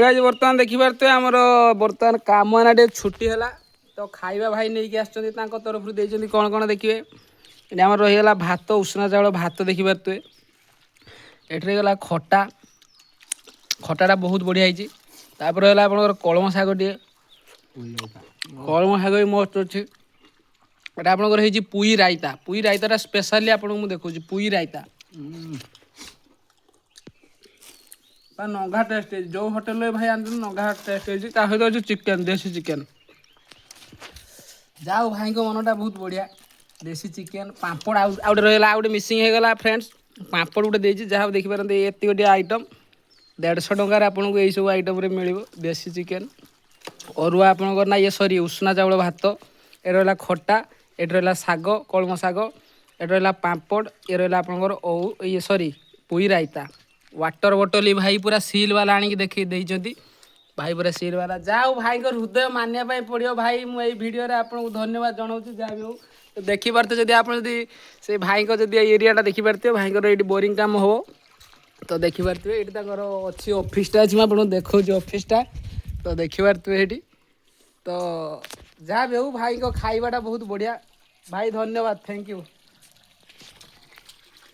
Guys, ବର୍ତ୍ତମାନ ଦେଖିପାରୁଥିବେ, ଆମର ବର୍ତ୍ତମାନ କାମ ଏନା ଟିକେ ଛୁଟି ହେଲା। ତ ଖାଇବା ଭାଇ ନେଇକି ଆସିଛନ୍ତି, ତାଙ୍କ ତରଫରୁ ଦେଇଛନ୍ତି। କ'ଣ କ'ଣ ଦେଖିବେ, ଏଠି ଆମର ରହିଗଲା ଭାତ, ଉଷୁନା ଚାଉଳ ଭାତ ଦେଖିପାରୁଥିବେ। ଏଠି ରହିଗଲା ଖଟା, ଖଟାଟା ବହୁତ ବଢ଼ିଆ ହେଇଛି। ତାପରେ ହେଲା ଆପଣଙ୍କର କଳମ ଶାଗ ଟିକେ, କଳମ ଶାଗ ବି ମସ୍ତ ଅଛି। ଏଟା ଆପଣଙ୍କର ହେଇଛି ପୁଇ ରାଇତା। ପୁଇ ରାଇତାଟା ସ୍ପେଶାଲି ଆପଣଙ୍କୁ ମୁଁ ଦେଖାଉଛି। ପୁଇ ରାଇତା ବା ନଘା ଟେଷ୍ଟ ହେଇଛି। ଯେଉଁ ହୋଟେଲରେ ଭାଇ ଆଣିଛନ୍ତି, ନଘା ଟେଷ୍ଟ ହେଇଛି। ତା ସହିତ ଅଛି ଚିକେନ, ଦେଶୀ ଚିକେନ। ଯାଉ, ଭାଇଙ୍କ ମନଟା ବହୁତ ବଢ଼ିଆ। ଦେଶୀ ଚିକେନ, ପାମ୍ପଡ଼, ଆଉ ଆଉ ଗୋଟେ ରହିଗଲା, ଆଉ ଗୋଟେ ମିସିଂ ହେଇଗଲା ଫ୍ରେଣ୍ଡସ୍, ପାମ୍ପଡ଼ ଗୋଟେ ଦେଇଛି। ଯାହା ଦେଖିପାରନ୍ତି, ଏତିକି ଗୋଟିଏ ଆଇଟମ୍ 150 ଟଙ୍କାରେ ଆପଣଙ୍କୁ ଏଇସବୁ ଆଇଟମ୍ରେ ମିଳିବ। ଦେଶୀ ଚିକେନ, ଅରୁଆ ଆପଣଙ୍କର ନା ଇଏ ସରି, ଉଷୁନା ଚାଉଳ ଭାତ, ଏ ରହିଲା ଖଟା, ଏଠି ରହିଲା ଶାଗ, କଳମ ଶାଗ, ଏଠି ରହିଲା ପାମ୍ପଡ଼, ଏ ରହିଲା ଆପଣଙ୍କର ଓଉ, ଇଏ ସରି, ପୁଇ ରାଇତା। ୱାଟର ବୋଟଲ ଭାଇ ପୁରା ସିଲ୍ ବାଲା ଆଣିକି ଦେଖେଇ ଦେଇଛନ୍ତି। ଭାଇ ପୁରା ସିଲ୍ ବାଲା। ଯାହା ହଉ, ଭାଇଙ୍କ ହୃଦୟ ମାନିବା ପାଇଁ ପଡ଼ିବ। ଭାଇ, ମୁଁ ଏଇ ଭିଡ଼ିଓରେ ଆପଣଙ୍କୁ ଧନ୍ୟବାଦ ଜଣାଉଛି। ଯାହା ବି ହଉ, ତ ଦେଖିପାରୁଥିବେ, ଯଦି ଆପଣ ଯଦି ସେ ଭାଇଙ୍କ ଯଦି ଏଇ ଏରିଆଟା ଦେଖିପାରୁଥିବେ, ଭାଇଙ୍କର ଏଇଠି ବୋରିଂ କାମ ହେବ। ତ ଦେଖିପାରୁଥିବେ, ଏଇଠି ତାଙ୍କର ଅଛି, ଅଫିସଟା ଅଛି। ମୁଁ ଆପଣଙ୍କୁ ଦେଖାଉଛି ଅଫିସଟା। ତ ଦେଖିପାରୁଥିବେ ଏଇଠି। ତ ଯାହା ବି ହଉ, ଭାଇଙ୍କ ଖାଇବାଟା ବହୁତ ବଢ଼ିଆ। ଭାଇ, ଧନ୍ୟବାଦ, thank you.